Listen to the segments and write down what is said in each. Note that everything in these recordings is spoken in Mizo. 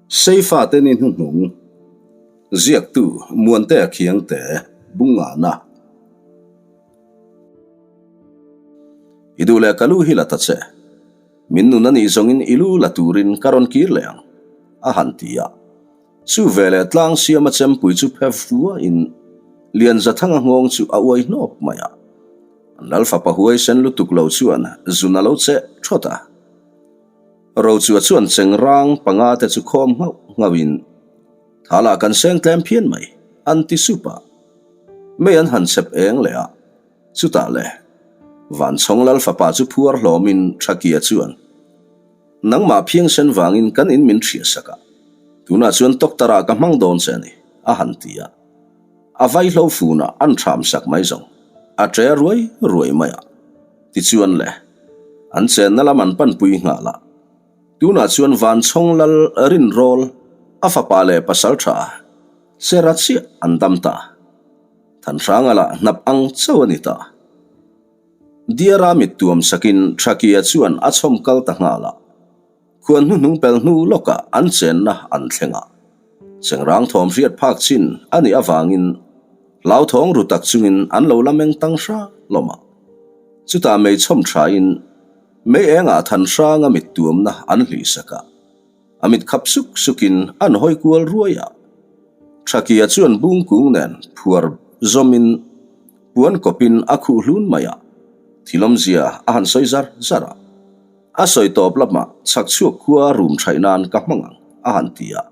Seifate ni hnuhnung, Ziaktu Muantea Khiangte, Bungana. I duh leh ka lu hi la ta che. Min nun a nih zawngin i lu la turin ka rawn kir leh ang, a han ti a. Chu veleh tlang siama chempui chu phe fuain Lianzathanga nghawng chu a uai hnawp mai a. An Lalfapa huaisen lutuk lo chuan zun a lo cheh thawt a. Rochua chuan chengrang panga te chu khawm nghauh nghauhin, Thalah kan seng tlem phian mai, an ti sup a. Mei an han chep eng leh a, chutah le, Vanchhawng Lal fapa chu phuar hlawmin Thakia chuan, Nangmah phiangsen vangin kan in min hriah sak a, tunah chuan doctor-ah ka hmang dawn che a ni, a han ti a. A vaihlo funah an thram sak mai zawng, a ṭe ruai ruai mai a. Tichuan le, an chenna lam an panpui nghal a. Tunah chuan Vanchhawng Lal Rinrawl, a fapa leh pasal tha Sera chiah an dam ta. Thanhranga lah hnap ang chauh a ni ta. Diara mit tuam sakin Thakia chuan a chhawm kal ta nghal a. Khuan hnuhnung pel hnu lawkah an chenna an thleng a. Chengrang thawm hriat phak chin a nih avangin hlauthawng ru tak chungin an lo la meng tang hra hlawm a. Chutah mei chhawm thain mei engah than hranga mit tuamna an hlih sak a. A mit khap suk sukin an hawi kual ruai a. Thakia chuan bung kung nen phuar zawmin puan kawpin a khuh hlun mai a. Thilawmzia a han sawi zar zar a. A sawi tawp lamah chhak chhuak khua rum thaih nan ka hmang ang, a han ti a.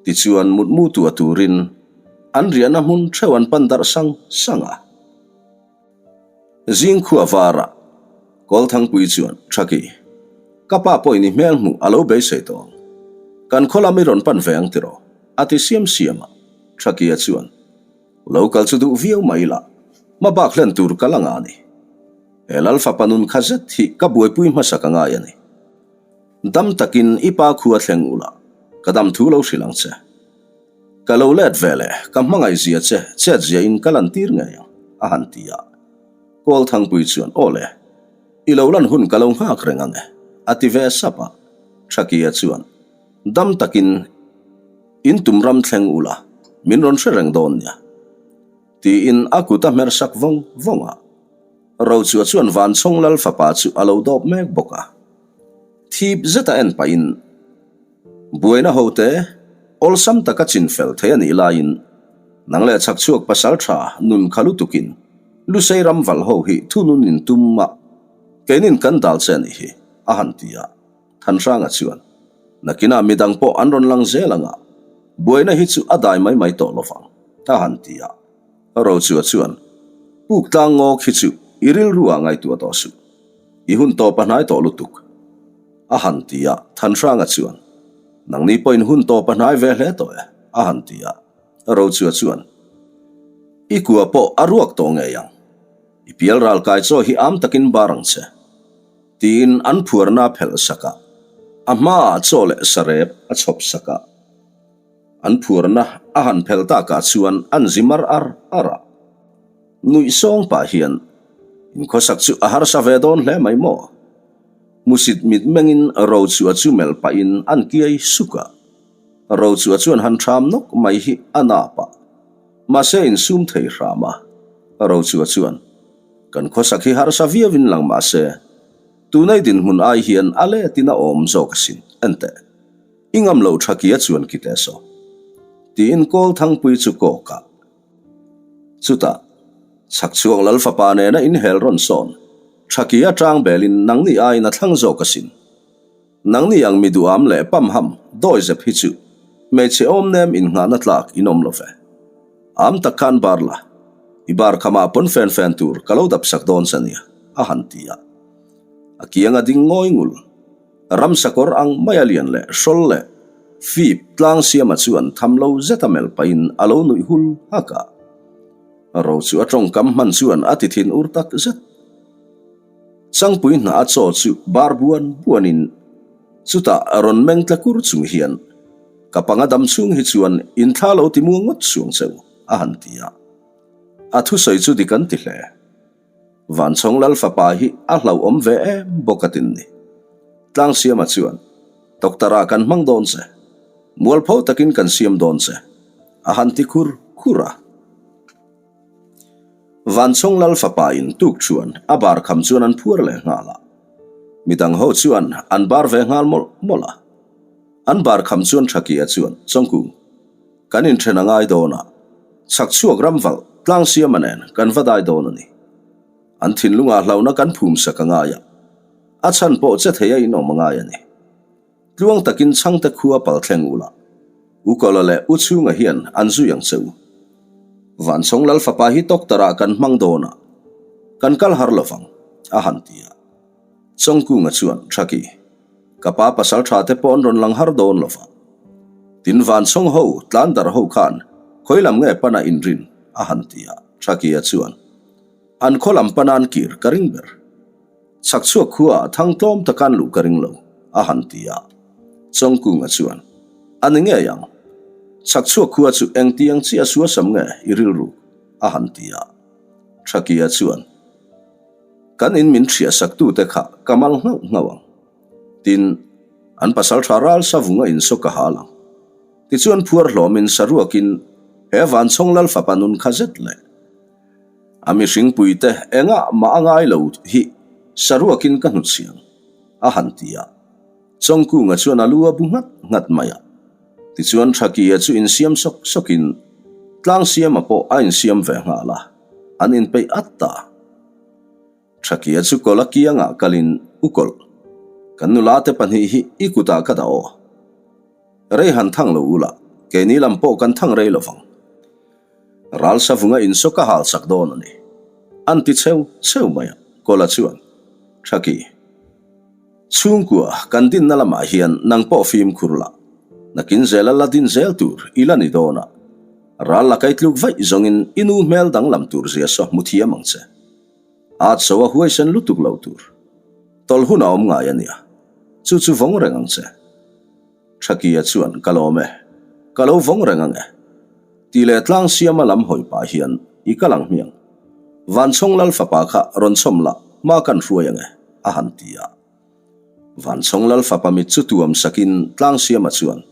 Tichuan mutmu tua turin an riahna hmun theuh an pan darh sang sang a. Zing khua varah Kawlthangpui chuan, Thaki, ka pa pawhin i hmel hmuh a lo beisei tawh ang. Kan khaw lam i rawn pan ve ang tiraw? a ti siam siam a. Thakia chuan, Lo kal chu duh viau mai la, hma bak hlen tur ka la ngah a ni. He Lal fapa nun kha zet hi ka buaipui hmasa ka ngai a ni. Dam takin i pa khua thleng ula, ka dam thu lo hrilh ang che. Ka lo let ve leh ka hmangaih zia che chet zia in ka lan tir ngei ang, a han ti a. Kawlthangpui chuan, Aw le, i lo lan hun ka lo nghak reng ang e, a ti ve sap a. Thakia chuan, Dam takin in tum ram thleng ula, min rawn hre reng dawn nia. Tiin a kut a hmer sak vawng vawng a. Rochua chuan Vanchhawng Lal fapa chu a lo dawp mek bawk a. Thip zeta en pahin, Buaina hote, awlsam taka chin fel thei a nih laiin, nang leh chhakchhuak pasal tha nun kha lutukin Lusei ram valh ho hi thunun in tum mah, keinin kan dal che a nih hi, a han ti a. Thanhranga chuan, Nakinah midang pawh an rawn lang zel ang a, buaina hi chu a dai mai mai tawh lovang, a han ti a. Rochua chuan, Puk tlang ngaw khi chu i rilru ah ngaihtuah tawh suh. I hun tawp a hnai tawh lutuk. A han ti a, Thanhranga chuan, Nangni pawhin hun tawp a hnai ve hle tawh e, a han ti a. Rochua chuan, I kua pawh a ruak tawh ngei ang. I pial ral kai chaw hi am takin bar ang che. Tiin an phuarna a phelh sak a, a hmaah chaw leh sarep a chhawp sak a. An phuarna a han phelh takah chuan an zi mar ar ar a. Nuih sawng pah hian, Inkhawsak chu a harsa ve dawn hle mai maw? Hmusit mit mengin Rochua chu melh pahin an kiai suk a. Rochua chuan han ṭham nawk mai hi a nap a, mahse insum thei hram a. Rochua chuan. Kan khawsak hi harsa viauin lang mah se, tunai dinhmun ai hian a letin a awm zawk asin, enteh. I ngam lo tha kia chuan ki teh saw. Tiin kawl thangpui chu kawk a. Chutah, chhakchhuak lal fapa nena inhel rawn sawn, tha kia tang belin nangni aiin a thlang zawk asin. Nangni ang mi duham leh pamham dawizep hi chu hmeichhe awm nem innghahna tlak in awm lo ve. Am tak khan bar la, i bar khamah pawn fen fen tur ka lo dap sak dawn che nia, a han ti a. A kiang a ding ngawi ngul. Ramsa kawr ang mai a lian leh hrawl leh fip tlang siama chuan tham lo zeta melh pahin a lo nuih hul hak a. Ro chu a tawngkam hman chuan a ti thin ur tak zet. Changpui hna a chaw chu bar buan buanin chutah rawn meng tla kur chung hian, Ka panga dam chhung hi chuan in thla lo ti muang ngawt suang cheu, a han ti a. A thusawi chu dik an ti hle. Vanchhawng Lal fapa hi a hlauhawm ve em bawk a tin ni. Tlangsiama chuan, Doctor-a kan hmang dawn che. Mualpho takin kan siam dawn che, a han ti khur khur a. Vanchawng Lal fapa in tuk chuan a bar kham chuan an phuar leh nghal a. Midang ho chuan an bar ve nghal mawlh mawlh a. An bar kham chuan Thakia chuan, Chawngkung, kan inthen a ngai dawn a, chhak chhuak ram valh tlang siama nen kan va dai dawn a ni. An thinlungah hlauhna kan phum sak a ngai a, a chhan pawh che thei a inawm a ngai a ni. Tluang takin chhangte khua pal thleng ula, U Kawla leh U Chhunga hian an zui ang che u. Vanchawng Lal fapa hi Doctor-ah kan hmang dawn a, kan kal har lo vang, a han ti a. Chawngkunga chuan, Thaki, ka pa pasal tha te pawh an rawn lang har dawn lo va. Tin Vanchawng ho, tlan darh ho khan khawi lam nge pana inrin, a han ti a. Thakia chuan, An khaw lam pana an kir ka ring ber. Chhak chhuak khuaah thang tlawm taka an luh ka ring lo, a han ti a. Chawngkunga chuan, A ni ngei ang. Chhak chhuak khua chu engtiang chiah suasam nge i rilru? a han ti a. Thakia chuan, Kan in min hriah saktute kha ka mal nghauh nghauh ang. Tin, an pasal tha ral savunga insawk a hal ang. Tichuan phuar hlawmin saruakin he Vanchawng Lal fapa nun kha zet leh. A mihringpuite engah mah a ngai lo hi saruakin ka hnutchhiang, a han ti a. Chawngkunga chuan a lu a bu nghat nghat mai a. Tichuan Thakia chu insiam sawk sawkin Tlangsiama pawh a insiam ve nghal a, an inpeih at ta. Thakia chu kawla kiangah kalin, U kawlh, kan nulate pahnih hi i kutah ka dah aw. Rei han thang lo ula, keini lam pawh kan thang rei lovang. Ral savunga insawk a hal sak dawn a ni. An ti cheu cheu mai a, Kawla chuan, Thaki, chhungkua kan dinna lamah hian nang pawh fimkhur la, nakin zela la din zel tur i la ni dawn a, ral la kai tluk vaih zawngin i nu hmel danglam tur zia saw hmu thiam ang che. At so a huaisen lutuk lo tur. Tawlh hun a awm ngai a nia. Chu chu vawng reng ang che. Thakia chuan ka lawm e. Ka lo vawng reng ang e. Tih leh tlang siama lam hawi pah hian i kal ang hmiang. Vanchawng Lal fapa kha rawn chhawm la hma kan hruai ang e, a han ti a. Vanchawng Lal fapa mit chu tuam sakin tlang siama chuan,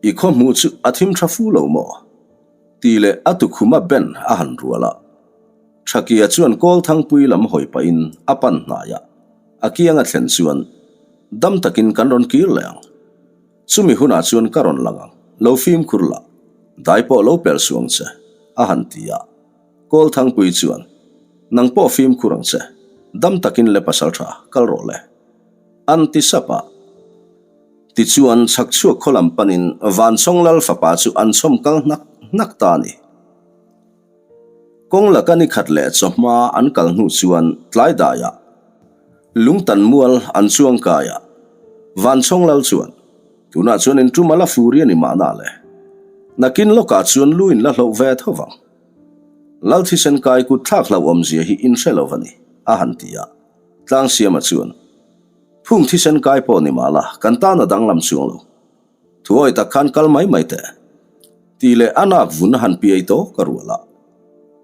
I khaw hmuh chu a thim tha fu lo maw? Tih leh a tukhuma ben a han rual a. Thakia chuan Kawlthangpui lam hawi pahin a pan hnai a, a kiang a thlen chuan dam takin kan rawn kir leh ang. Chumi hunah chuan ka rawn lang ang, lo fimkhur la, dai pawh lo pel suh ang che, a han ti a. Kawlthangpui chuan, Nang pawh fimkhur ang che, dam takin le pasal tha, kal rawh le. An ti sap a. Tichuan chhakchhuak khaw lam panin Vanchawng Lal fapa chu an chhawm kal hnak hnak ta a ni. Kawng laka ni khat leh chawhma an kal hnu chuan tlai daiah lungtan mual an chuang kai a, Vanchawng Lal chuan, Tunah chuan in tum a la fur i a ni mahna le. Nakin lawkah chuan lu in la hloh ve tho vang. Lal thisen kai kut thlak hlauh awmzia hi in hre lo va ni, a han ti a. Tlangsiama chuan, Phung thisen kai pawh ni mahla, kan tan a danglam chuang lo. Thuawi tak khan kal mai mai teh. Tih leh a nak vun a han piai tawk a rual a.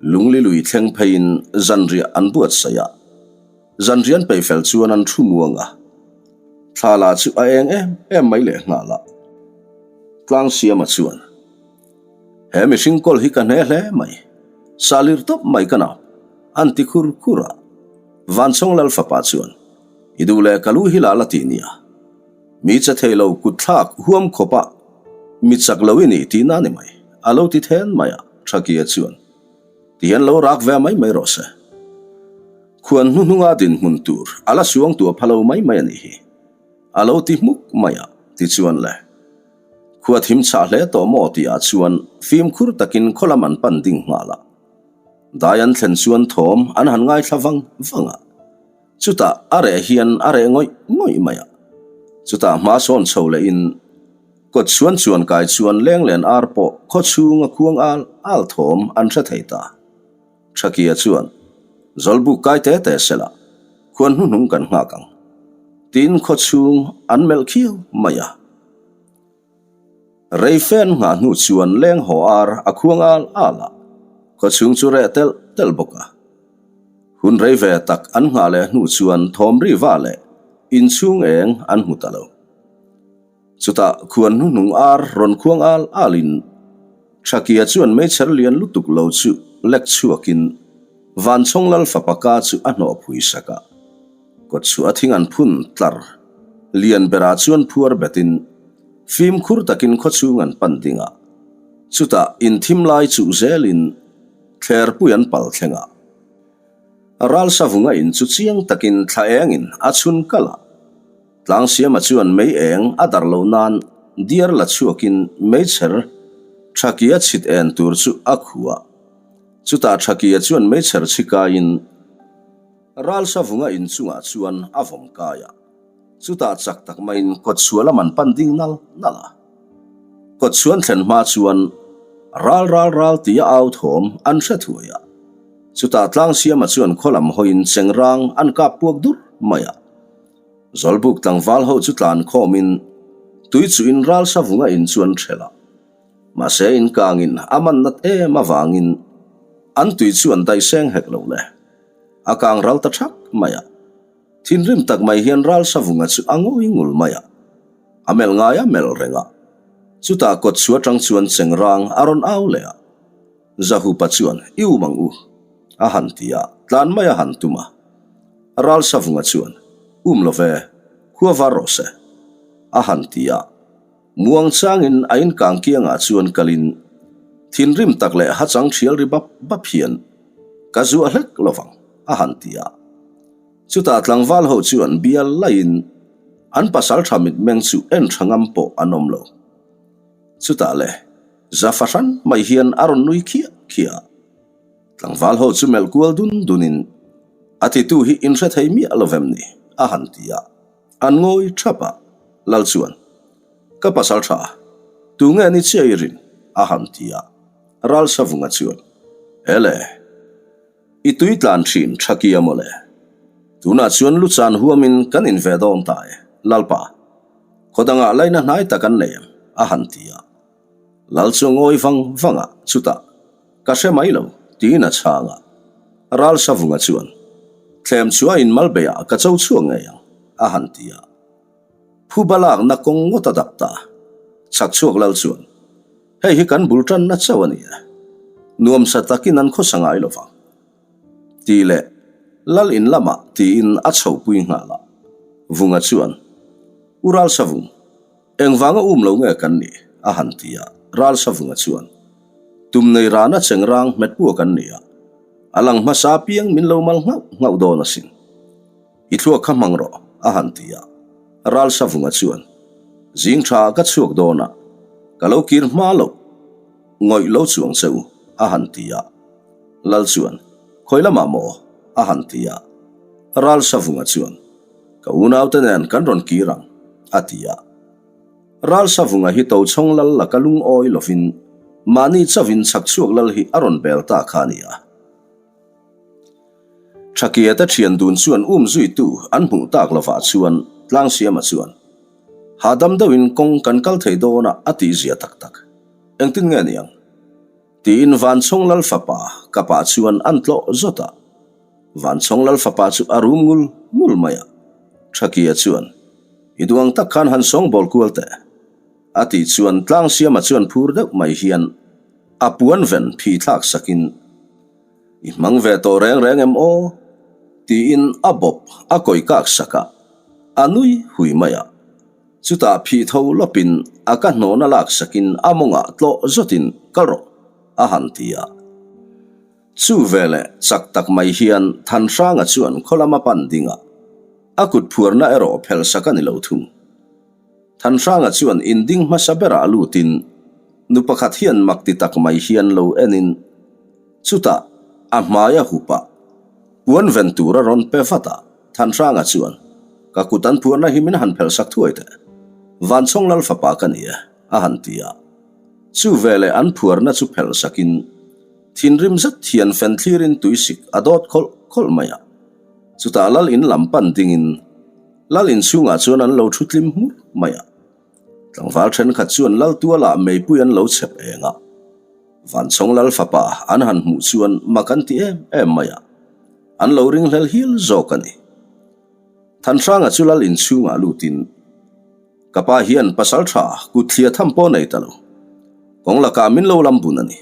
Lungli lui thleng pheiin zanriah an buatsaih a. Zanrian peihfel chuan an thu muang a. Thla lah chu a eng em em mai leh nghal a. Tlangsiama chuan, He mihring kawl hi ka hne hle mai. Salir tawp mai ka nap, an ti khur khur a. Vanchawng Lal fapa chuan, I duh leh ka lu hi la la ti nia. Mi che thei lo kut thlak huam khawp a, mi chak lo i ni tihna a ni mai, a lo ti then mai a, Thakia chuan tihian lo rak ve mai mai rawh se. Khuan hnuhnunga dinhmun tur a la suang tuah pha lo mai mai a nih hi, a lo ti hmuk mai a, tichuan le. Khua thim chhah hle tawh maw tihah chuan fimkhur takin khaw lam an pan ding nghal a. Dai an thlen chuan thawm an han ngaithla vang vang a. Chutah a reh hian a reh ngawih ngawih mai a. Chutah hma sawn chho lehin kawt chuan chuan kai chuan lenglen ar pawh khaw chhunga khuang al al thawm an hre thei ta. Thakia chuan, Zawlbuk kai te te sela, khuan hnuhnung kan nghak ang. Tiin khaw chhung an melh khiau mai a. Rei fen nghah hnu chuan leng haw ar a khuang al al a, khaw chhung chu reh telh telh bawk a. Hun rei ve tak an nghah leh hnu chuan thawm ri va leh inchhung eng an hmu ta lo. Chutah khuan hnuhnung ar rawn khuang al alin Thakia chuan meichher lian lutuk lo chu lek chhuakin Vanchhawng Lal fapa ka chu a hnawh phui sak a. Kawt chu a thing an phun tlar lian berah chuan phuar betin fimkhur takin khawchhung an pan ding a. Chutah inthim lai chuh zelin thlerpui an pal thleng a. Ralsavunga in chu chiang takin thla engin a chhun kalh a. Tlangsiama chuan mei eng a dar loh nan diar la chhuakin meichher Thakia chhit en tur chu a khuh a. Chutah Thakia chuan meichher chhi kaiin Ralsavunga inchungah chuan a vawm kai a. Chutah chak tak maiin kawtchhuah lam an pan ding nal nal a. Kawtchhuan thlen hma chuan ral ral ral tia au thawm an hre thuai a. Chutah Tlangsiama chuan khaw lam hawiin chengrang an kap puak dur mai a. Zawlbuk tlangval ho chu tlan khawmin tui chu in ral savunga in chu an hrelh a. Mahse in kangin a man nat em avangin an tui chu an daih seng hek lo le. A kang ral ta thak mai a. Thinrim tak mai hian ral savunga chu a ngawi ngul mai a. A melh ngai a melh reng a. Chutah kawt chu atang chuan chengrang a rawn au leh a. Zahupa chuan, I um ang u, a han ti a, tlan mai a han tum a. Ralsavunga chuan, Um lo ve, khua var rawh se, a han ti a. Muang changin a inkang kiangah chuan kalin, thinrim tak leh hachang thial ri bap bap hian, Ka zuah hlek lo vang, a han ti a. Chutah tlangval ho chuan bial laiin an pasaltha mitmeng chu en tha ngam pawh an awm lo. Chutah le, za fahran mai hian a rawn nui khiah khiah a. Tlangval ho chu melh kual dun dunin, A titu hi in hre thei miah lo vem ni? a han ti a. An ngawi thap a, Lal chuan, Ka pasal tha, tu nge ni chiah i rin? a han ti a. Ralsavunga chuan, Ele! I tui tlan thin tha kia mawle. Tunah chuan lu chan huamin kan in ve dawn ta e, Lalpa. Khaw dangah laina hnai tak an nei em? a han ti a. Lal chu a ngawi vang vang a, chutah, Ka hre mai lo, tiin a chhang a. Ralsavunga chuan, Thlem chu a inmal beiah ka cho chhuak ngei ang, a han ti a. Phuba lakna kawng ngawt a dap ta. Chhak chhuak Lal chuan, Hei hi kan bul tanna chauh a ni e. Nuamsa takin an khawsa ngai lo vang. Tih leh Lal in lamah tiin a chhopui nghal a. Vunga chuan, U Ralsavung, engvanga um lo nge kan nih? a han ti a. Ralsavunga chuan, Tum nei rana chengrang hmet pua kan ni a. A lang hmasa apiang min lo mal nghauh nghauh dawn asin. I thluak kha hmang rawh, a han ti a. Ralsavunga chuan, Zing tha ka chhuak dawn a, ka lo kir hma loh ngawih lo chuang che u, a han ti a. Lal chuan, Khawi lamah maw? a han ti a. Ralsavunga chuan, Ka unaute nen kan rawn kir ang, a ti a. Ralsavunga hi Tochhawng lal laka lungawi lovin mahni chauhin chhakchhuak lal hi a rawn bel ta kha a ni a. Thakiate thian dun chuan um zuitu an hmuh tak lovah chuan Tlangsiama chuan, Hahdam deuhin kawng kan kal thei dawn a a tihzia tak tak. Engtin nge niang? Tiin Vanchhawng Lal fapa kapah chuan an tlawh zawt a. Vanchhawng Lal fapa chu a rum ngul ngul mai a. Thakia chuan, I duang tak khan han sawngbawl kual teh. A tih chuan Tlangsiama chuan phur deuh mai hian a puan ven phi thlak sakin, I hmang ve tawh reng reng em aw? Tiin a bawp a kawi kak sak a, a nui hui mai a. Chutah phih tho lawpin a ka hnawna lak sakin a mawngah tlawh zawtin kal rawh a han ti a. Chu veleh chak tak mai hian Thanhranga chuan khaw lama pan ding a, a kut phuarna erawh phelh sak a ni lo thung. Thanhranga chuan inding hmasa berah lutin nu pakhat hian mak ti tak mai hian lo enin chutah a hmai a hup a, puan ven tur a rawn pe vat a. Thanhranga chuan, Ka kut an phuarna hi min han phelh sak thuai teh. Vanchhawng Lal fapa ka ni e, a han ti a. Chu veleh an phuarna chu phelh sakin thinrim zet hian fen thlirin tuisik a dawt khawlh khawlh mai a. Chutah Lal in lam pan dingin Lal inchhungah chuan an lo thu tlim hmur mai a. Tlangval thenkhat chuan Lal tualah meipui an lo chhep eng a. Vanchhawng Lal fapa an han hmuh chuan mak an ti em em mai a. An lo ringhlel hial zawk a ni. Thanhranga chu Lal inchhungah lutin. Ka pa hian pasal tha kut thlia tham pawh nei ta lo. Kawng lakah min lo lam bun a ni.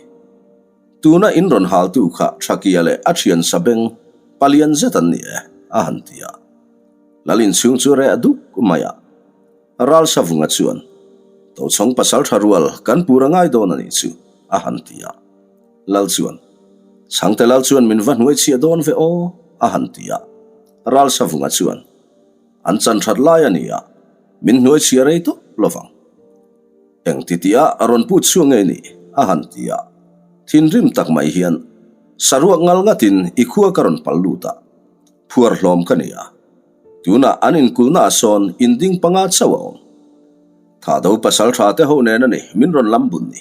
Tuna in rawn haltu kha Thakia leh a thian Sabeng palian zet an ni e, a han ti a. Lal inchhung chu reh duk mai a. Ral Savunga chuan, Tochhawng pasal tha rual kan pur a ngai dawn a nih chu, a han ti a. Lal chuan, Chhangte Lal chuan min va hnuai chhiah dawn ve aw, a han ti a. Ral Savunga chuan, An chan that lai a ni a, min hnuai chhiah rei tawp lovang. Eng ti tih a rawn put chhuak ngei ni? a han ti a. Thinrim tak mai hian, Saruak ngal ngatin i khua ka rawn pal lut a, phuar hlawm ka ni a. Tunah an inkulhna ah sawn inding panga chauh a awm. Thahdo pasal tha te ho nen a ni min rawn lam bun ni.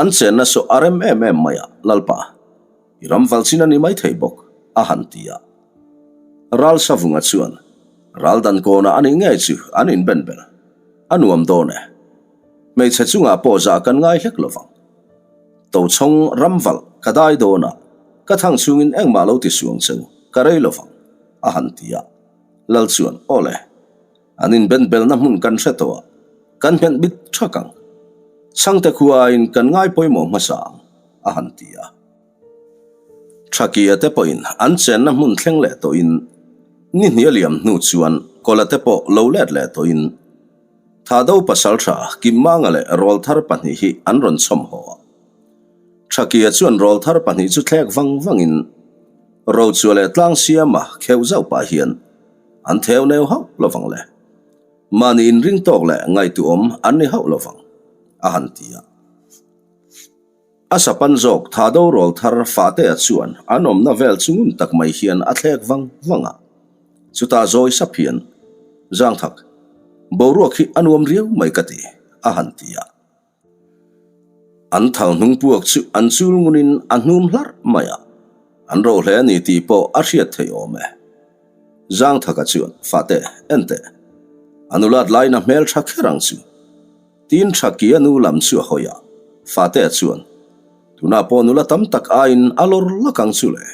An chenna saw a rem em em mai a, Lalpa, i ram val chin a ni maithei bawk, a han ti a. Ral Savunga chuan, Ral dan kawnah a nih ngei chu an inben ber. A nuam dawn e. Hmeichhe chungah pawh zah kan ngai hlek lovang. Tochhawng ram valh ka dai dawn a, ka thang chhungin engmah lo ti suang cheu, ka rei lovang, a han ti a. Lal chuan, Aw le, an inben belna hmun kan hre tawh a, kan hmenh bit thak ang. Chhangte khua aiin kan ngai pawimawh hmasa ang, a han ti a. Thakia te pawhin an chenna hmun thleng leh tawhin ni hnih a liam hnu chuan Kawla te pawh lo let leh tawhin Thado pasaltha Kimmanga leh Rawlthar pahnih hi an rawn chhawm haw a. Thakia chuan Rawlthar pahnih chu thlek vang vangin Rochua leh Tlangsiama kheuh zauh pah hian an theu neu hauh lovang le. Mahni inring tawk leh ngaihtuahawm an ni hauh lovang, a han ti a. A sapan zawk Thado Rawlthar Fahtea chuan an awmna vel chu ngun tak mai hian a thlek vang vang a. Chutah zawi sap hian, Zangthak, boruak hi a nuam riau mai ka ti, a han ti a. An thal hnung puak chu an chul ngunin a hnum hlarh mai a, an ro hle a ni tih pawh a hriat theih awm e. Zangthaka chuan, Fahte, en teh, a nulat laiin a hmel tha kher ang chu. Tin Thakia nu lam chu a hawi a, Fatea chuan, Tunah pawh nula tam tak aiin a lawr lak ang chu le.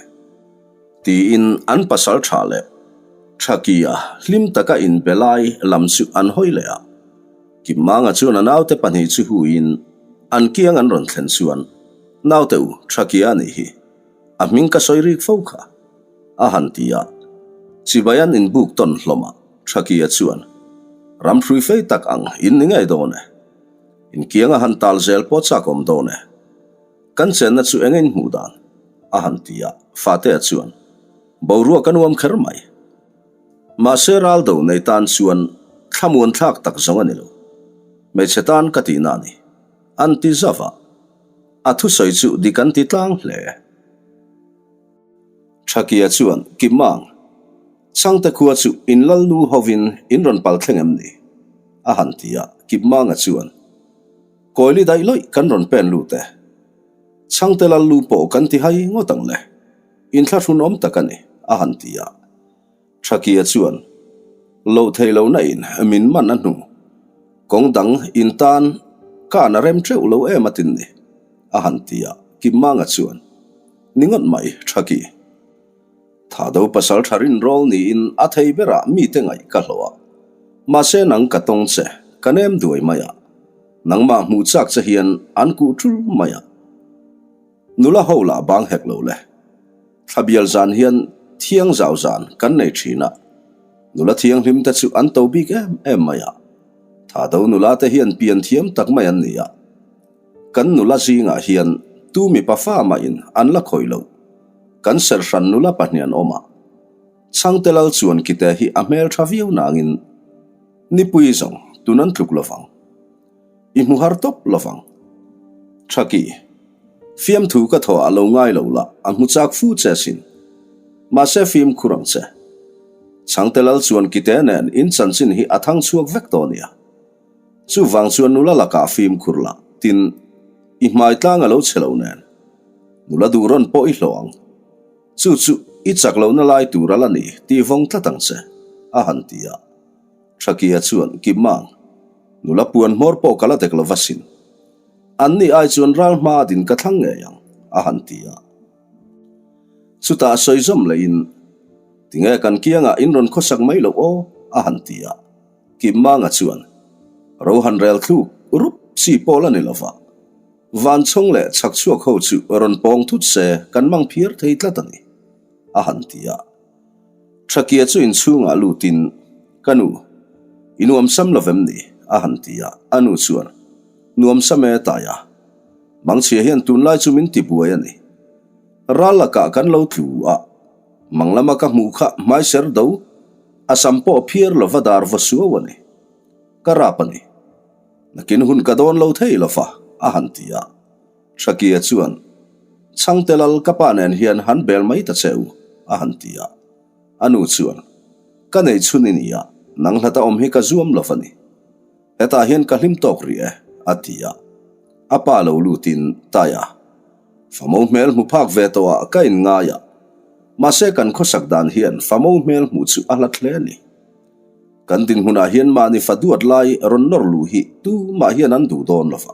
Tiin an pasal tha leh Thakia hlim taka inbe lai lam chu an hawi leh a. Kimmanga chuan a naute pahnih chu huiin an kiang an rawn thlen chuan, Naute u, Thakia a nih hi. A hming ka sawi rik fo kha. A han ti a. Chibai an inbuk tawn hlawm a. Thakia chuan, Ram hrui fei tak ang in ni ngei dawn e. Inkianga han tal zel pawh chak awm dawn e. Kan chenna chu eng in hmuh dan? a han ti a, Fatea chuan, Boruak a nuam kher mai. Mahse raldo nei tan chuan thlamuan thlak tak zawng a ni lo. Hmeichhe tan ka tihna a ni. An ti zauh a. A thusawi chu dik an ti tlang hle. Thakia chuan, Kimang, Chhangte khua chu in lalnu hovin in rawn pal thleng em ni? a han ti a, Kimanga chuan, Kawili daih lawih kan rawn pen lut e. Chhangte lalnu pawh kan ti hai ngawt ang le. Inthlahrunawm tak a ni, a han ti a. Thakia chuan, Loh theih lohna in min man a hnu. Kawng dang in tan kan a rem teuh lo em a tin ni, a han ti a, Kimmanga chuan, Ni ngawt mai, Thaki. Thado pasal tha rinrawl niin a thei berah mite ngaih ka hlawh a. Mahse nang ka tawng che, ka nem duai mai a. Nangmah hmuh chak che hian an kuh tul mai a. Nula ho lah bang hek lo le. Thlabial zan hian thiang zau zan kan nei thin a, nula thianghlim te chu an to bik em em mai a. Thado nula te hian pian thiam tak mai an ni a. Kan nula zingah hian tu mipa fa mahin an la khawih lo. Kan serhran nula pahnih an awm a. Chhangte lal chuan kite hi a hmel tha viau nangin nipui zawng tun an tluk lovang. I hmu har tawp lovang. Thaki, fiamthu ka thaw ah lo ngai lo la, a hmu chak fu che sin. Mahse fimkhur ang che. Chhangte lal chuan kite nen in chanchin hi a thang chhuak vek tawh nia. Chuvang chuan nula lakah fimkhur la, tin, i hmai tlang a lo che lo nen. Nula duh rawn pawh i hlawh ang. Chu chu i chak lohna lai tur a la ni tih vawng tlat ang che, a han ti a. Thakia chuan, Kimang, nula puan hmawr pawh ka la dek lo va sin. An ni ai chuan ral hma din ka thlang ngei ang, a han ti a. Chutah sawi zawm lehin, Tinge kan kiangah in rawn khawsak mai loh aw? a han ti a. Kimanga chuan. Ro han rel thluk rup chi pawh la ni lova, Vanchhawng leh chhakchhuak ho chu rawn pawng thut se kan mang phiar thei tlat a ni, a han ti a. Thakia chu inchhungah lutin, Ka nu, i nuamsam lo vem ni? a han ti a, a nu chuan, Nuamsam e Taia, mangchhia hian tunlai chu min tibuai a ni. Ral lakah kan lo tlu a, mang lama ka hmuh kha hmaiser do, a sam pawh phiar lova dar va suau a ni. Ka rap a ni. Nakin hun ka dawn lo thei lova, a han ti a. Thakia chuan, Chhangte lal ka pa nen hian han bel mai ta che u, a han ti a. A nu chuan, Ka nei chhun i ni a, nang hlata awm hi ka zuam lova ni. Hetah hian ka hlim tawk rih e, a ti a. A pa lo lutin, Taia, famo hmel hmu phak ve tawhah ka inngai a, mahse kan khawsak dan hian famo hmel hmuh chu a hlat hle a ni. Kan dinhmunah hian mahni fa duat lai rawn nawr luh hi tumah hian an duh dawn lo va,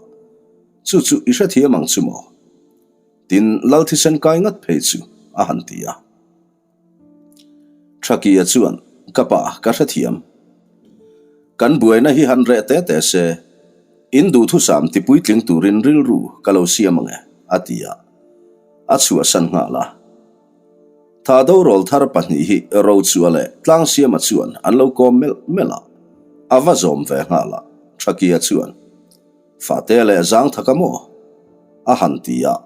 chu chu i hrethiam ang chu maw? Tin, Lal thisen kai ngat phei chu a han ti a. Thakia chuan, Ka pa, ka hrethiam. Kan buaina hi han reh te te se, in duhthusam ti puitling turin rilru ka lo siam ang e, a ti a. A chhuahsan nghal a. Tha dorawl thar pahnih hi Rochua leh Tlangsiama chuan an lo kawm melh melh a, a va zawm ve nghal a, Thakia chuan, Fate leh Zangthaka maw? a han ti a.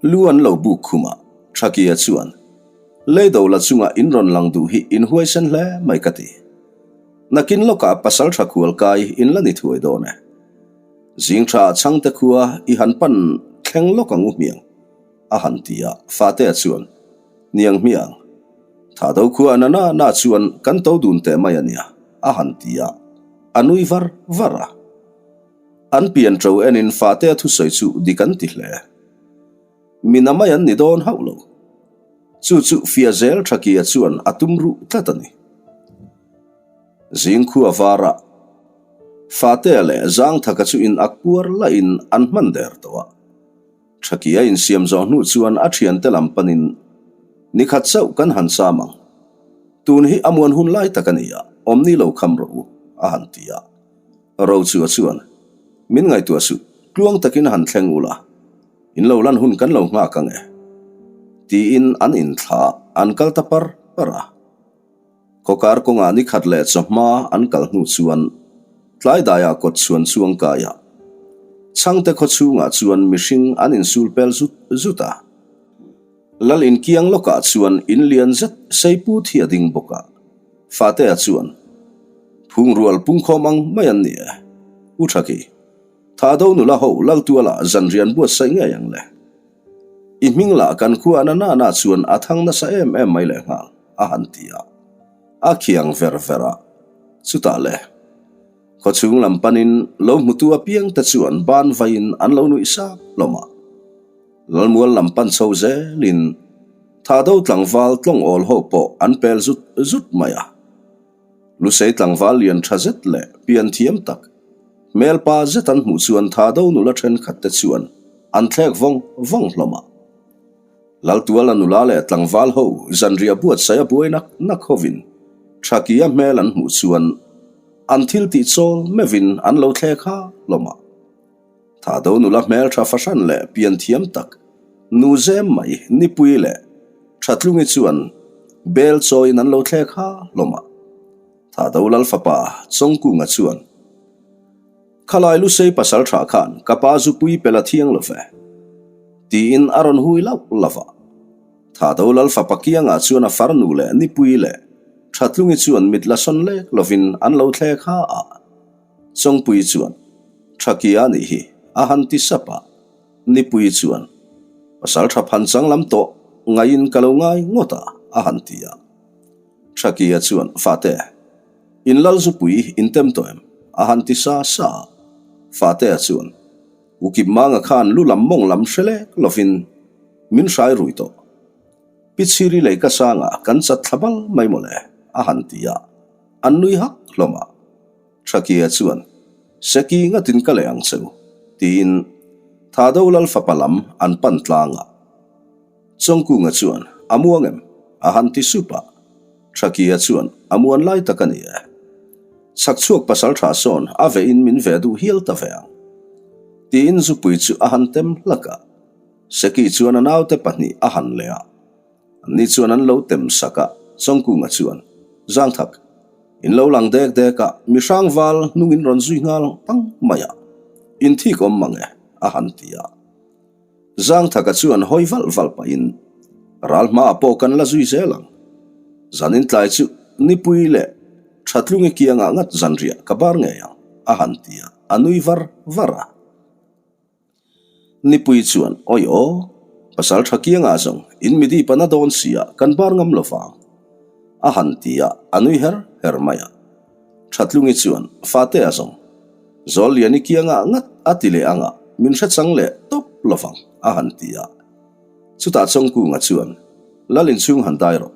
Lu an lo buk khum a, Thakia chuan, Leido la chunga in rawn lang duh hi in huaisen hle mai ka ti. Nakin lawkah pasal tha khual kai in la ni thuai dawn e. Zing tha chhangte khua i han pan thleng lawk ang u hmiang. A han ti a, Fatea chuan, Niang hmiang, tha do khua na na na chuan kan to dun teh mai a nia, a han ti a, a nui var var a. An pian ṭo enin Fatea thusawi chu dik an ti hle. Mina mai an ni dawn hauh lo. Chu chu fiah zel Thakia chuan a tum ruh tlat a ni. Zing khua varah Fatea leh Zangthaka chu in ak puar lahin an hman der tawh a. Thakia insiam zawh hnu chuan a thiante lam panin, Ni khat chauh kan han cham ang. Tun hi a muan hun lai tak a ni a, awmni lo kham rawh u, a han ti a. Rochua chuan, Min ngaihtuah suh, tluang takin han thleng ula, in lo lan hun kan lo nghak ang e, tiin an inthla an kal ta par par a. Khawkar kawngah ni khat leh chawhma an kal hnu chuan tlai daiah kawt chhuan chuang kaiah Chhangte khaw chhungah chuan mihring an insul pel zut zut a. Lal inkiang lawkah chuan in lian zet Seiput hi a ding bawk a. Fatea chuan, Phungrual pungkhawm ang mai an ni e. U Thaki, Thado nula ho Laltuala zanrian buatsaih ngei ang le. I hming lah kan khua na na na chuan a thang nasa em em mai leh nghal, a han ti a. A khiang ver ver a. Chutah le, khawchhung lam panin lo hmutu apiang te chuan ban vaiin an lo nuih sap hlawm a. Lalmual lam pan chho zelin Thado tlangval tlawng awl ho pawh an pel zut zut mai a. Lusei tlangval lian tha zet leh pian thiam tak, hmelpa zet an hmuh chuan Thado nula thenkhat te chuan an thlek vawng vawng hlawm a. Laltuala nula leh tlangval ho zanriah buatsaih a buai nak nak hovin Thakia hmel an hmuh chuan an thil tih chawl meuhin an lo thlek ha hlawm a. Thado nula hmeltha fahran leh pian thiam tak, nu zem mai Nipui leh Thatlungi chuan bel chawiin an lo thlek ha hlawm a. Thado lal fapa Chawngkunga chuan, Khalai Lusei pasal tha khan ka pa zupui pel a thiang lo ve, tiin a rawn hui lauh lauh a. Thado lal fapa kiangah chuan a farnu leh Nipui leh Thatlungi chuan mit la sawn lek lovin an lo thlek ha a. Chawngpui chuan, Thakia nih hi, a han ti sap a. Nipui chuan, Pasal tha phan chang lam tawh ngaiin ka lo ngai ngawt a, a han ti a. Thakia chuan, Fate, in lal zupui in tem tawh em? a han ti sa sa a. Fatea chuan, U Kipmanga khan lu lam mawng lam hre lek lovin min hrai rui tawh. Pi Chhiri lei ka sangah kan chat thla bal mai mawle, a han ti a. An nui hak hlawm a. Thakia chuan, Seki ngatin ka leh ang che u, tiin Thado Lal fapa lam an pan tlang a. Chawngkunga chuan, A muang em? a han ti sup a. Thakia chuan, A muan lai tak a ni e. Chhakchhuak pasalṭha sawn a vehin min ve duh hial ta ve ang. Tiin zupui chu a han tem hlak a. Seki chuan a naute pahnih a han leh a. Anni chuan an lo tem sak a, Chawngkunga chuan, Zangthak, in lo lang dek dek a, mi hrangval hnungin rawn zui nghal pang mai a, in thik awm mang e, a han ti a. Zangthaka chuan hawi valh valh pahin, Ral hmaah pawh kan la zui zel ang. Zanin tlai chu nipui leh Thatlungi kiangah ngat zanriah ka bar ngei ang, a han ti a, a nui var var a. Nipui chuan, Awi aw, pasal tha kiangah zawng in midi pana dawn sia kan bar ngam lo vang, a han ti a, a nui her her mai a. Thatlungi chuan, Fatea zawng, Zawlliani kiangah ngat a ti leh anga min hre chang leh tawp lo vang, a han ti a. Chutah Chawngkunga chuan, Lal inchhung han dai rawh,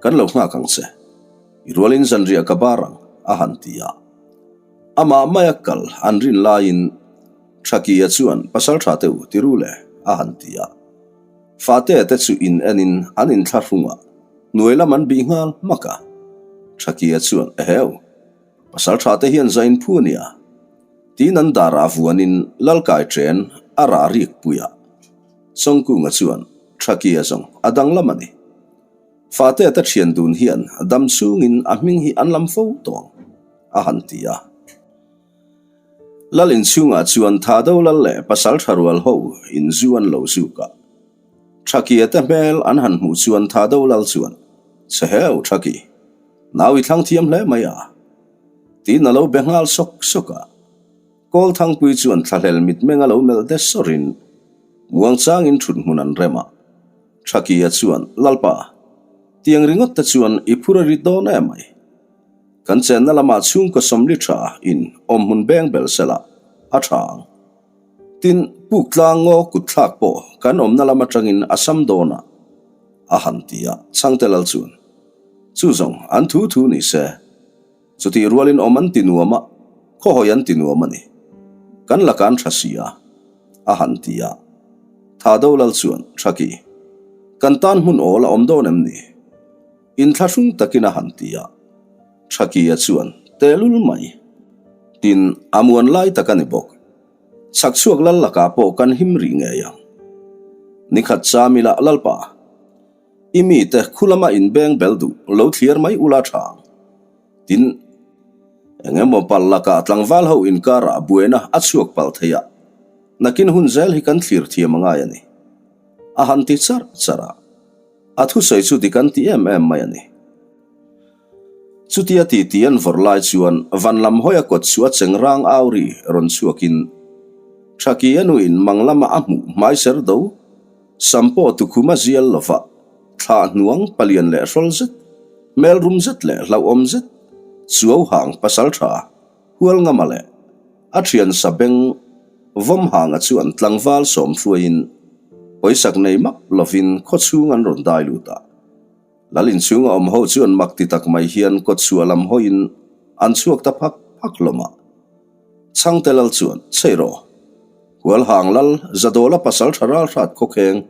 kan lo nghak ang che. I rualin zanriah ka bar ang, a han ti a. Amah maia kal an rin laiin Thakia chuan, Pasal tha teh u, ti ru le, a han ti a. Fatea te chu in enin an inthlahrung a, hnuai lam an bih nghal hmak a. Thakia chuan, Eheu, pasal tha te hian zain phu a nia, tiin an darah vuanin Lalkai chen a rah rik pui a. Chawngkunga chuan, Thakia zawng a danglam a ni. Fatea te thian dun hian dam chungin a hming hi an lam fo tawh ang, a han ti a. Lal inchhungah chuan Thado Lal leh Pasal Tha Rual ho in zu an lo zuk a. Thakia te hmel an han hmuh chuan Thado Lal chuan, Che heu Thaki, nau i thlang thiam hle mai a, tiin a lo be nghal sawk sawk a. Kawlthangpui chuan thlahlel mitmeng a lo melh de sawrin muangchangin thut hmun an rem a. Thakia chuan, Lalpa, tiang ringawt te chuan i phur a rit dawn em mai. Kan chenna lamah chhungkaw sawmli tha in awm hmun beng bel sela a tha ang. Tin, puk tlang ngaw kut thlak pawh kan awmna lam atangin a sam dawn a, a han ti a, Chhangte Lal chuan, Chu zawng an thu thu ni se. Chutih rualin awm an ti nuam a, khawhawi an ti nuam a ni. Kan la kan tha si a, a han ti a. Tha do lal chuan, Thaki, kan tan hmun awl a awm dawn em ni? Inthlahrung takin a han ti a. Thaki-a chuan, Tehlul mai. Tin, a muan lai tak a ni bawk. Chhak chhuak lal lakah pawh kan him rih ngei ang. Nikhat cham ila Lalpa. I mite khulama inbeng bel duh lo thliar mai ula tha ang. Tin, eng emaw pal lakah tlangval ho inkarah buaina a chhuak pal thei a, nakin hun zel hi kan thlir thiam a ngai a ni. A han ti charh charh a, a thusawi chu dik an ti em em mai a ni. Chutia titi an vawrh lai chuan van lam hawia kawt chu a cheng rang au ri rawn chhuakin Thaki a nuin mang lama a hmuh hmai ser do. Sam pawh tukhum a zial lo va, thlah hnuang palian leh hrawl zet, hmel rum zet leh hlauhawm zet, chuau hang pasal tha, hual ngama leh a thian sa beng vawm hanga chuan tlangval sawm hruaiin pawisak nei map lovin khawchhung an rawn dai lut a. Lal inchhung a awm ho chuan mak ti tak mai hian kawtchhuah lam hawiin an chhuak ta phak phak hlawm a. Chhangte lal chuan, Chei rawh. Hual hang lal, Zadawla pasal tha ral hrat khawkheng,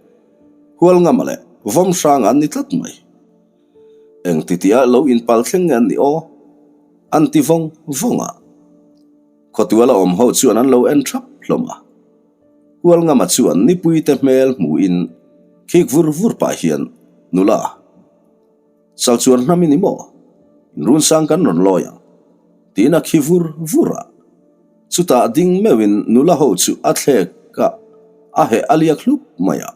hual ngama leh vawm hrang an ni tlat mai. Eng titiah lo inpal thleng nge an nih aw? An ti vawng vawng a. Khawtuala awm ho chuan an lo en thap hlawm a. Hual ngama chuan nipuite hmel hmuhin khik vur vur pah hian, Nula. Sal chuan hnam i ni maw? Inrunsang kan rawn lawi ang. Tiin a khi vur vur a. Chutah ding meuhin nula ho chu a thlek a, a heh a liak hlup mai a.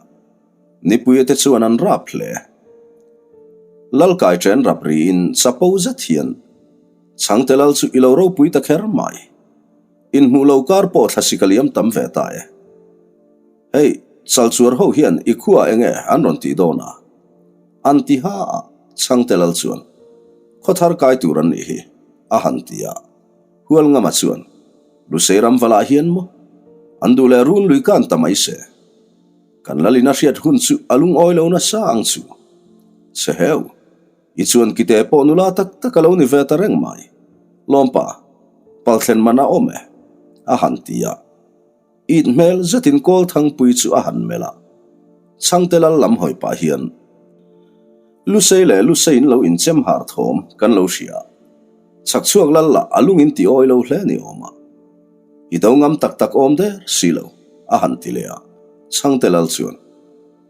Nipuia te chuan an rap hle. Lalkai chen rap riin chapo zet hian, Chhangte lal chu i lo ropui ta kher mai. Inhmuh lo kar pawh thlasi ka liam tam ve ta e. Hei, Chalchuar ho hian i khua enge an rawn tih dawn a? An ti ha a, Chhangte lal chuan, Khaw thar kai tur an nih hi, a han ti a. Hualngama chuan, Lusei ram valah hian maw? An duh leh run lui kan ta mai se. Kan lalin a hriat hun chu a lungawi lo nasa ang chu. Che heu, i chuan kite pawh nula tak tak a lo ni ve ta reng mai. Lawmpa, palthlen man a awm e, a han ti a. It hmel zetin Kawlthangpui chu a han melh a, Chhangte lal lam hawi pah hian Lusei leh Luseiin lo inchem har thawm kan lo hria. Chhakchhuak lal lah a lung in ti awi lo hle ni awm a. I do ngam tak tak awm der si lo, a han ti leh a. Chhangte lal chuan,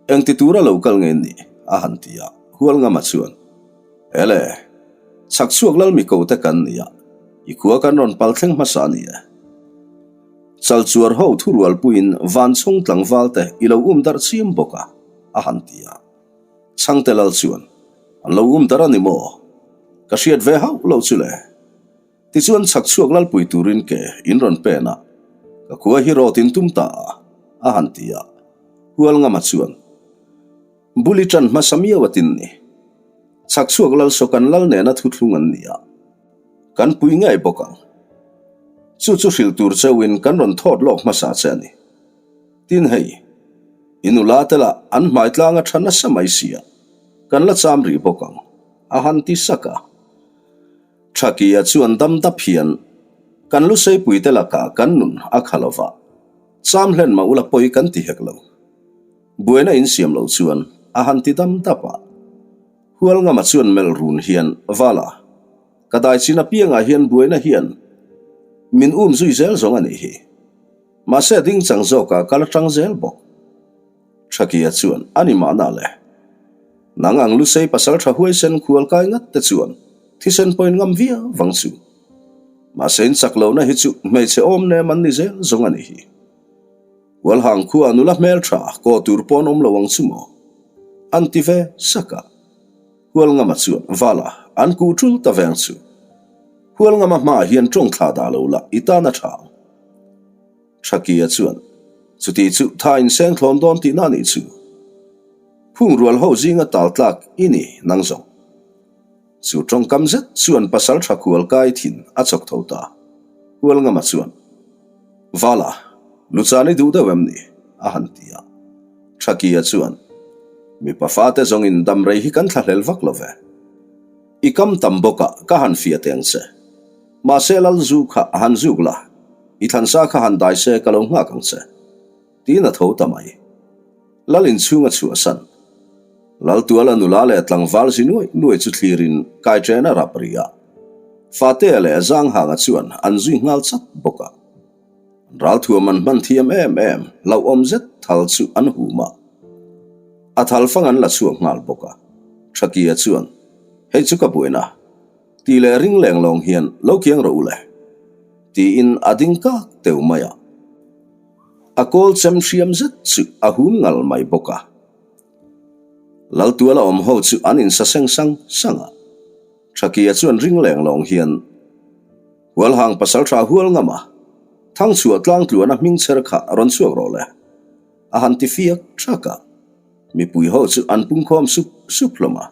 Engti tura lo kal nge ni? a han ti a. Hualngama chuan, Ele, Chhakchhuak lal mi ko te kan ni a, i khua kan rawn pal thleng hmasa a ni e. Chalchuar ho thurualpuiin Vanchhawng tlangval te i lo um darh chiam bawk a, a han ti a. Chhangte lal chuan, An lo um darh a ni maw? Ka hriat ve hauh lo chu le. Tichuan chhakchhuak lalpui turin ke in rawn pen a, ka khua hi rawt in tum ta a, a han ti a. Hualngama chuan, Buli tan hmasa miau a tin ni. Chhakchhuak lal saw kan lal nena thuthlung an ni a, kan pui ngei bawk ang. Chu chu hrilh tur cheuhin kan rawn thawt lawk hmasa che a ni. Tin hei, i nula te lah an hmai tlang a tha nasa mai sia, kan la cham rih bawk ang, a han ti sak a. Thakia chuan dam dap hian kan Luseipui te lakah kan nun a kha lo va, cham hlen mah ula pawi kan ti hek lo. Buaina insiam lo chuan a han ti dam dap a. Hualngama chuan melh run hian Vala, ka dai chin apiangah hian buaina hian min um zui zel zawng a nih hi. Mahse a ding chang zawkah ka la tang zel bawk. Thakia chuan a ni mahna le. Nang ang Lusei pasal tha huaisen khual kai ngat te chuan thisen pawhin ngam viau vang chu. Mahse in chak lohna hi chu hmeichhe awm nem an ni zel zawng a nih hi. Hualhang khua nula hmel tha kaw tur pawn awm lo ang chu maw? An ti ve sak a. Hualngama chuan Vala an kuh tul ta veng chu. Hualngama hmaah hian tawng thla dah lo la i tan a tha ang. Thakia chuan, Chuti chu tha inseng thlawn dawn tihna a nih chu. Phung rual ho zinga tal tlak i ni nang zawng. Chu tawngkam zet chuan pasal tha khual kai thin a chawk tho ta. Hualngama chuan, Vala, Luchan i duh deuh em ni? a han ti a. Thakia chuan, Mipa fate zawngin damrei hi kan thlahlel vak lo ve. I kam tam bawkah ka han fiah teng che. Mahse lal zu kha a han zuk la, i thlansa kha han dai se ka lo nghak ang che. Tiin a tho ta mai. Lal inchhung a chhuahsan. Lal tuala nula leh tlangval zi nuai nuai chu thlirin kai chen a rap ri a. Fatea leh Zanghanga chuan an zui nghal chat bawk a. An ralthuam an hman thiam em em, hlauhawm zet thal chu an hum a. A thal fang an la chhuak nghal bawk a. Thakia chuan, Hei chu ka buaina. Tih leh ring leng lawng hian lo kiang rawh u le. Tiin a ding kak teu mai a. A kawl chem hriam zet chu a hum ngal mai bawk a. Laltuala awm ho chu an insa seng sang sang a. Thakia chuan ring leng lawng hian Hualhang pasaltha hual ngam a, Thangchhuah tlangtluana hming chher kha rawn chhuak rawh le. A han ti fiak thak a. Mipui ho chu an pungkhawm sup sup hlawm a.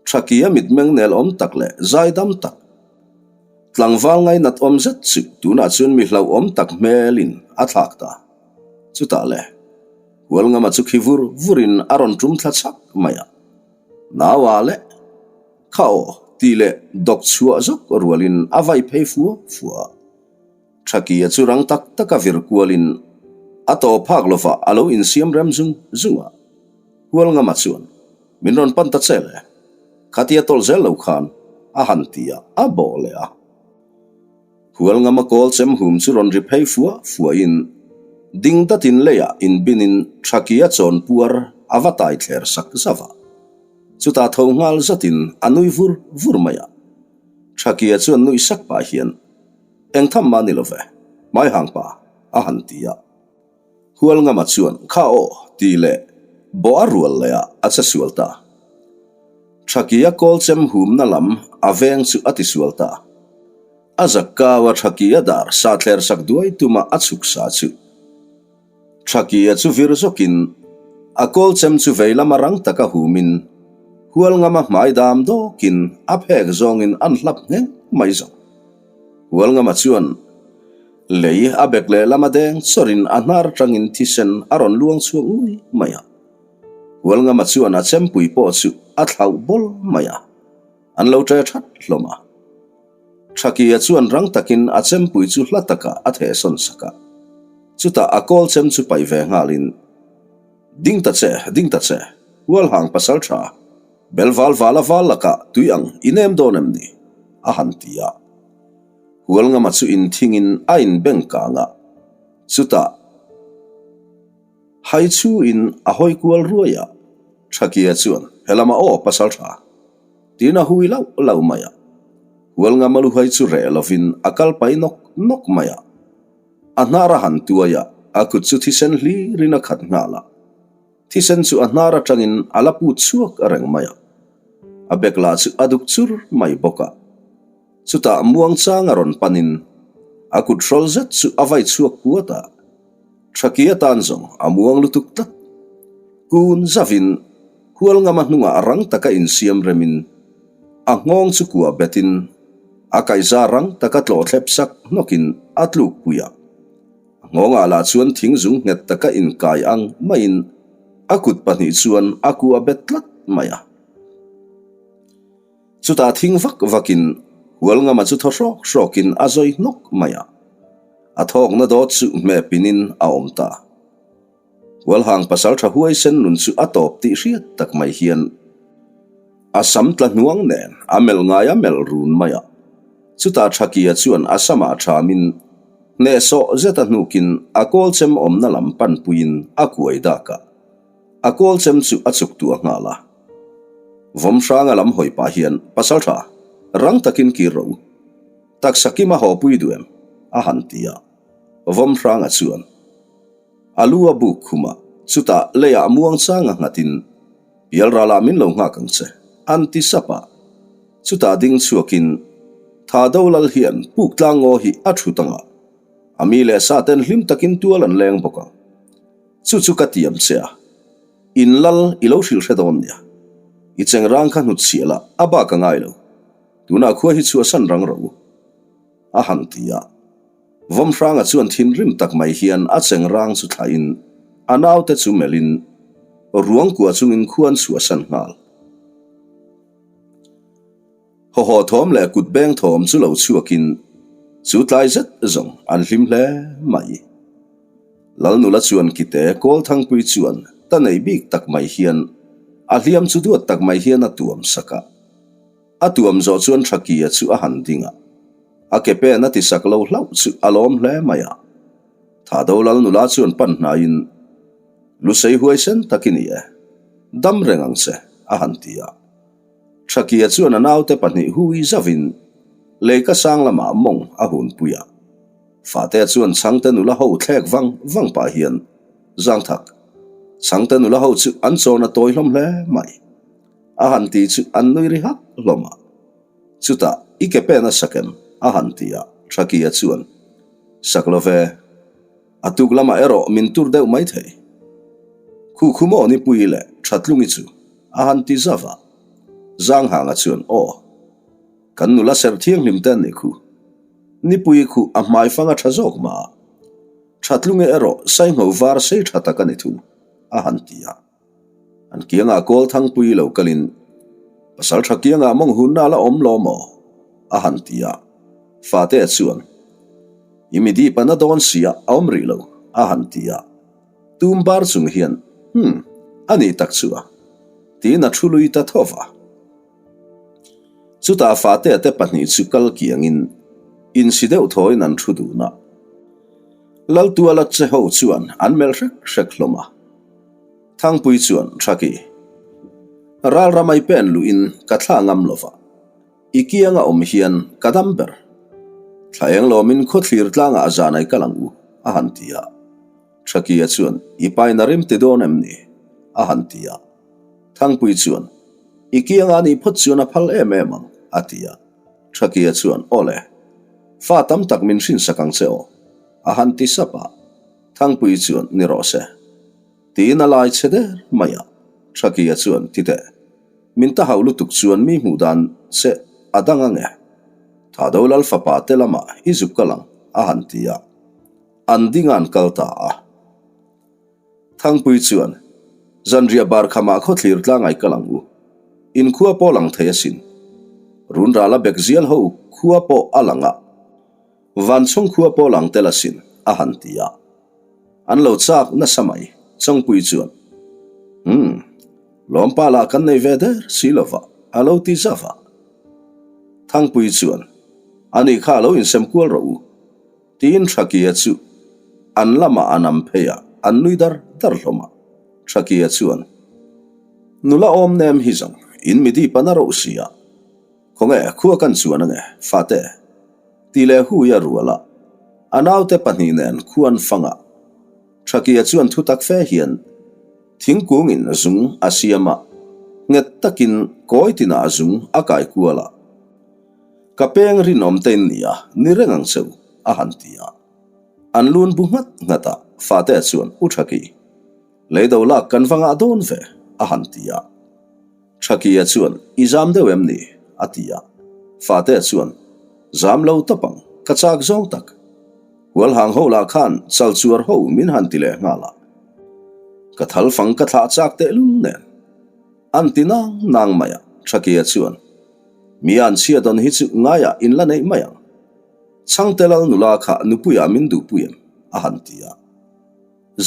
Thakia mitmeng nel awm tak leh zaidam tak, tlangval ngainat awm zet chu tunah chuan mi hlauhawm tak hmelin a thlak ta. Chutah le, Hualngama chu khi vur vurin a rawn tum thla chhak mai a. Naua leh kha aw tih leh dawk chhuah zawk rualin a vai phei fua fua a. Thakia chu rang tak taka vir kualin a tawp phak lovah a lo insiam rem zung zung a. Hualngama chuan, Min rawn pan ta che le. Khatia tawlh zel lo khan a han ti a, a bawh leh a. Hualngama kawl chem hum chu rawn ri phei fua fuahin ding datin leiah inbinin Thakia chawn puar a va tai thler sak zauh a. Chutah tho nghal zatin a nui vur vur mai a. Thakia chuan nuih sak pah hian, Eng tham mah ni lo ve, hmaihang pa, a han ti a. Hualngama chuan, Kha aw, tih leh bawh a rual leh ah a che sual ta. Thakia kawl chem humna lam a veng chu a ti sual ta. A zak kau a Thakia dar sa thler sak duai tuma a chhuk sa chu. Thakia chu vir zawkin a kawl chem chu vei lama rang taka humin Hualngama hmai dam dawkin a phek zawngin an hlap ngheng mai zawk. Hualngama chuan lei a bek leh lama deng chawrin a hnar atangin thisen a rawn luang chhuak ngui mai a. Hualngama chuan a chempui pawh chu a thlauh bawl mai a, an lo ṭe ṭhat hlawm a. Thakia chuan rang takin a chempui chu hla takah a thehsawn sak a, chutah a kawl chem chu paih ve nghalin, Ding ta che, ding ta che, Hualhang pasal tha, bel val vala val lakah tui ang i nem dawn em ni? a han ti a. Hualngama chu inthingin a inbeng kang a, chutah hai chhuin a hawi kual ruai a, Thakia chuan, Helama aw pasal tha, tiin a hui lauh lauh mai a. Hualngama luhai chu reh lovin a kal pai nawk nawk mai a. A hnar a han tuai a, a kut chu thisen hlirin a khat nghal a. Thisen chu a hnar atangin a la put chhuak reng mai a. A bek lah chu a duk chur mai bawk a. Chutah muangchang a rawn panin a kut hrawl zet chu a vai chhuak puat a. Thaki atan zawng a muang lutuk tlat. Kun zavin Hualngama hnungah rang taka insiam remin a nghawng chu kuah betin a kaihza rang taka tlawh thlep sak hnawkin a tluk pui a. A nghawngah lah chuan thing zung nghet taka inkai ang maiin a kut pahnih chuan a kuah bet tlat mai a. Chutah thing vak vakin Hualngama chu thaw hrawk hrawkin a zawi hnawk mai a. A thawkna dawt chu hmeh pinin a awm ta. Hualhang pasal tha huaisen nun chu a tawp tih hriat tak mai hian a sam tla hnuang nen a melh ngai a melh run mai a. Chutah Thakia chuan a samah thamin hnehsawh zeta hnukin a kawlchem awmna lam panpuiin a kuai dak a. A kawlchem chu a chuk tuah nghal a. Vawmhranga lam hawi pah hian pasal tha rang takin kir rawh u. Taksa kima haw pui duh em? a han ti a. Vawmhranga chuan. A lu a buk khum a, chutah leiah muangchang a nghatin, Pialralah min lo nghak ang che, an ti sap a. Chutah ding chhuakin, Tha do lal hian puk tlang ngaw hi a thut ang a, a mi leh sa ten hlim takin tual an leng bawk ang. Chu chu ka tiam che a, in lal i lo hrilh hre dawn nia. I chengrang kha hnut chhiah la, a bak a ngai lo. Tunah khua hi chhuahsan rang rawh u, a han ti a. Vawmhranga chuan thinrim tak mai hian a chengrang chu thlahin a naute chu melhin ruang kua chungin khuan chhuahsan nghal. Hawhaw thawm leh kut beng thawm chu lo chhuakin chu tlai zet zawng an hlim hle mai. Lalnula chuan kite Kawlthangpui chuan ta nei bik tak mai hian a hliam chu duat tak mai hian a tuam sak a. A tuam zawh chuan Thakia chu a han ding a, a ke pen a ti sak lo hlauh chu a lawm hle mai a. Thado lal nula chuan pan hnaiin, Lusei huaisen tak i ni e, dam reng ang che, a han ti a. Thakia chuan a naute pahnih hui zavin leika sang lamah mawng a hunpui a. Fatea chuan chhangte nula ho thlek vang vang pah hian, Zangthak, chhangte nula ho chu an chawn a tawi hlawm hle mai. A han ti chu an nui ri hak hlawm a. Chutah, I ke pen a sak em? a han ti a, Thakia chuan, Sak lo ve. A tuk lamah erawh min tur deuh mai thei. Khu khu maw nipui leh Thatlungi chu? a han ti zauh a. Zanghanga chuan, Aw. Kan nula serh thianghlim te an nih khu. Nipui khu a hmaifang a tha zawk mah a. Thatlungi erawh saingho var sei tha tak a ni thung, a han ti a. An kiangah kawl thangpui lo kalin, Pasal tha kiangah mawng hunna la awm lo maw? a han ti a. Fate chuan, I mi dip a na dawn sia a awm rih lo, a han ti a. Tum bar chung hian, Hum, a ni tak chu a, tiin a thu lui ta tho va. Chutah Fatea te pahnih chu kal kiangin insi deuh thawiin an thu dun a. Laltuala che ho chuan an melh hrek hrek hlawm a. Thangpui chuan, Thaki, ral ramai pen luhin ka thla ngam lo va, i kianga awm hian ka dam ber. Thla eng lawmin khawthlir tlangah zanai kal ang u, a han ti a. Thakia chuan, I pain a rim ti dawn em ni? a han ti a. Thangpui chuan, I kianga nih phawt chuan a phal em em ang, a ti a. Thakia chuan, Aw le, fa tam tak min hrinsak ang che aw, a han ti sap a. Thangpui chuan, Ni rawh se. Tiin a lai chhe der mai a. Thakia chuan, Ti teh, min ta hauh lutuk chuan mi hmuh dan che a dang ang e. Thado Lal fapa te lamah i zuk kal ang, a han ti a. An ding a an kal ta a. Thangpui chuan, Zanriah bar khamah khawthlir tlangai kal ang u. In khua pawh lang thei asin. Runrala bek zial ho khua pawh a lang a. Vanchhawng khua pawh lang tel asin, a han ti a. An lo chak nasa mai, Chawngpui chuan, Umm, lawmpa lah kan nei ve der si lova, a lo ti zauh a. Thangpuii chuan, Ani kha lo insem kual rawh u, tiin Thakia chu an lamah a nam phei a, an nui dar dar hlawm a. Thakia chuan, Nula awm nem hi zawng, in mi dip a na roh si a, khawnge khua kan chuan ange, fate? Ti leh hui a rual a, a naute pahnih nen khuan fang a. Thakia chuan thutak fe hian thingkungin zung a siam a, nghet takin kawi tinah zung a kai kual a. Ka peng rinawm te in nia, ni reng ang cheu, a han ti a. An lun bu nghat nghat a, Fate chuan U Thaki, leido lak kan va ngah dawn ve, a han ti a. Thakia chuan, I zam deuh em ni? a ti a. Fate chuan, Zam lo tawp ang, ka chak zawng tak. Hualhang ho lah khan chal chuar ho min han ti leh nghal a. Ka thal fang ka thlah chak tehlul nen. An ti nang nang mai a, Thakia chuan, Mi an chhia dawn hi chu ngaiah in la neih mai ang. Chhangte lal nula kha nupuiah min duhpui em? a han ti a.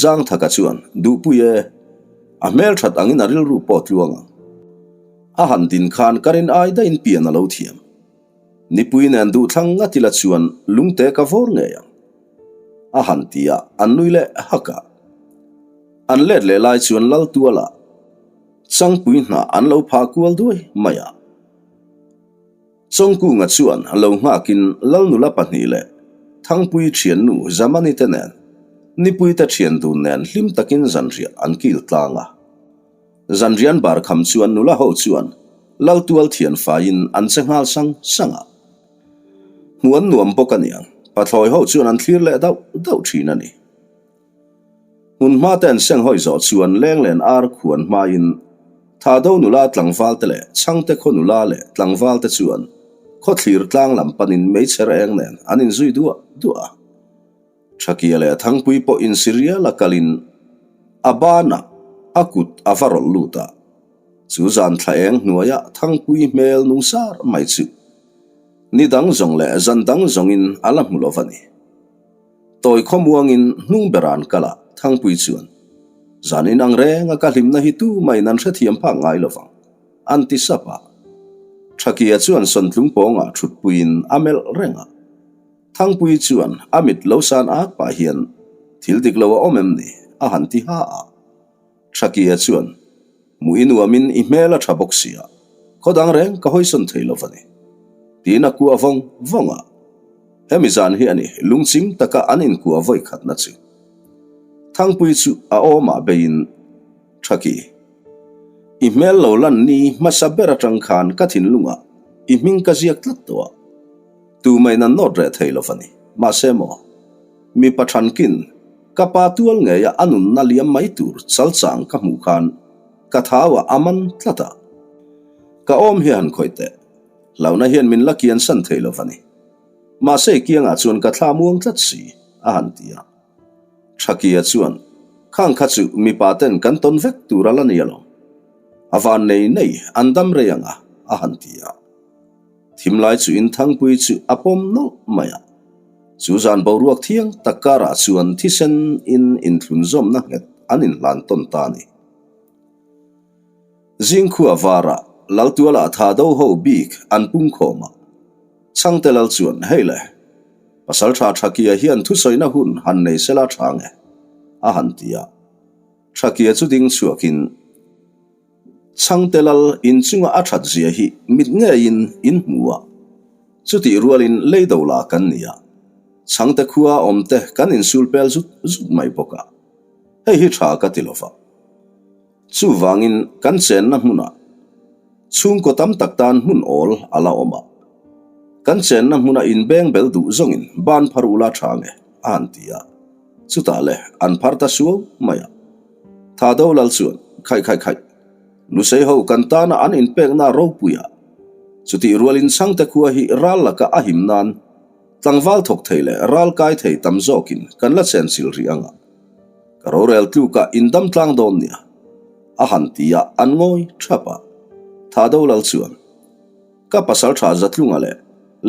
Zangthaka chuan, Duhpui e, a hmelthat angin a rilru pawh tluang ang. A han din khan ka rin ai daihin pian a lo thiam. Nipui nen duhthlang ngat ila chuan lungte ka vawr ngei ang. A han ti a, an nui leh hak a. An let leh lai chuan Laltuala changpui hnah an lo phah kual duai mai a. Chawngkunga chuan lo nghakin Lalnula pahnih leh Thangpui thiannu Zamani te nen Nipuite thian dun nen hlim takin zanriah an kil tlang a. Zanrian bar kham chuan nula ho chuan Laltual thian faiin an che nghal sang sang a. Hmuh an nuam bawk aniang, pathlawi ho chuan an thlir leh dauh dauh thin a ni. Hmun hma te an seng hawi zawh chuan Lenglen ar khuan hmain Thado nula tlangval te leh Chhangte khaw nula leh tlangval te chuan khawthlir tlang lam panin meichher eng nen an inzui duah duah a. Thakia leh Thangpui pawh insirial a kalin a banah a kut a va rawlh lut a, chu zan thla eng hnuaia Thangpui hmel nung sar mai chu ni dang zawng leh zan dang zawngin a la hmu lo va ni. Tawi khawmuangin hnung ber an kal a, Thangpui chuan, Zan inang reng a ka hlimna hi tu mahin an hrethiam phak ngai lo vang, an ti sap a. Thakia chuan sawntlung pawngah thutpuiin a melh reng a. Thangpui chuan a mit lo san ak pah hian, Thil dik lo a awm em ni? a han ti ha a. Thakia chuan, Hmuh i nuamin i hmel a tha bawk sia, khaw dang reng ka hawisawn thei lo va ni. Tiin a kuah vawng vawng a. Hemi zan hi a ni lungchim taka an inkuah vawi khatna chu. Thangpui chu a awmah beiin, Thaki, i hmel lo lan ni hmasa ber atang khan ka thinlungah i hming ka ziak tlat tawh a, tumah in an nawt reh thei lo va ni. Mahse maw? Mipa thankin ka pa tual ngeia a nunna liam mai tur chalchang ka hmuh khan ka thau ah a man tlat a. Ka awm hi han khawih teh. Hlauhna hian min la kian san thei lo va ni. Mahse kiangah chuan ka thla muang tlat si, a han ti a. Thakia chuan, Khang kha chu mipa ten kan tawn vek tur a la ni alawm. A van nei nei an dam rei ang a, a han ti a. Thimlai chu in Thangpui chu a pawm nawlh mai a. Chu zan boruak thiang tak karah chuan thisen in inthlunzawmna nghet an inhlan tawn ta a ni. Zingkhua varah Laltualah tha do ho bik an pungkhawm a. Chhangte Lal chuan, Hei le, Pasaltha Thakia hian thusawina hun han nei sela tha nge? a han ti a. Thakia chu ding chhuakin, Chhangte Lal inchunga a that zia hi mit ngeiin in hmu a, chutih rualin leido la kan ni a, Chhangte khua awmte kan insul pel zut zut mai bawk a, hei hi tha ka ti lova. Chuvangin kan chenna hmunah chhungkaw tam tak tan hmun awl a la awm a, kan chenna hmuna inbeng bel duh zawngin ban phar ula tha nge a han ti a, chutah le an phar ta suau mai a. Tha do lal chuan khaih khaih khaih, Lusei ho kan tana an inpekna ropui a, chutih rualin Chhangte khua hi ral laka a him nan tlangval thawk thei leh ral kai thei tam zawkin kan la chenchilh rih ang a. Ka rorel tlukah in dam tlang dawn nia, a han ti a, an ngawi thap a. Tha do lal chuan, Ka pasal tha Zatlunga leh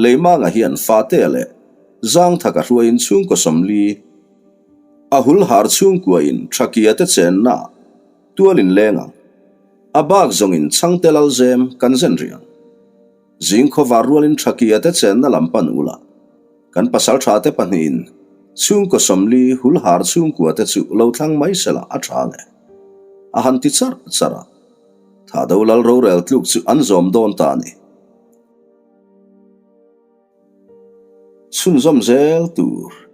Leimanga hian Fatea leh Zangthaka hruaiin chhungkaw 40 a hul har chhungkuain Thakia te chenna tual in leng ang. A bak zawngin Chhangte Lalzem kan zen rih ang. Zing khawvar rualin Thakia te chenna lam pan ula, kan pasaltha te pahnihin chhungkaw 40 hulhar chhungkua te chu lo thlang mai sela a tha nge? A han ti charh charh a, Thado lal rorel tluk chu an zawm dawn ta a ni. Chhunzawm zel tur.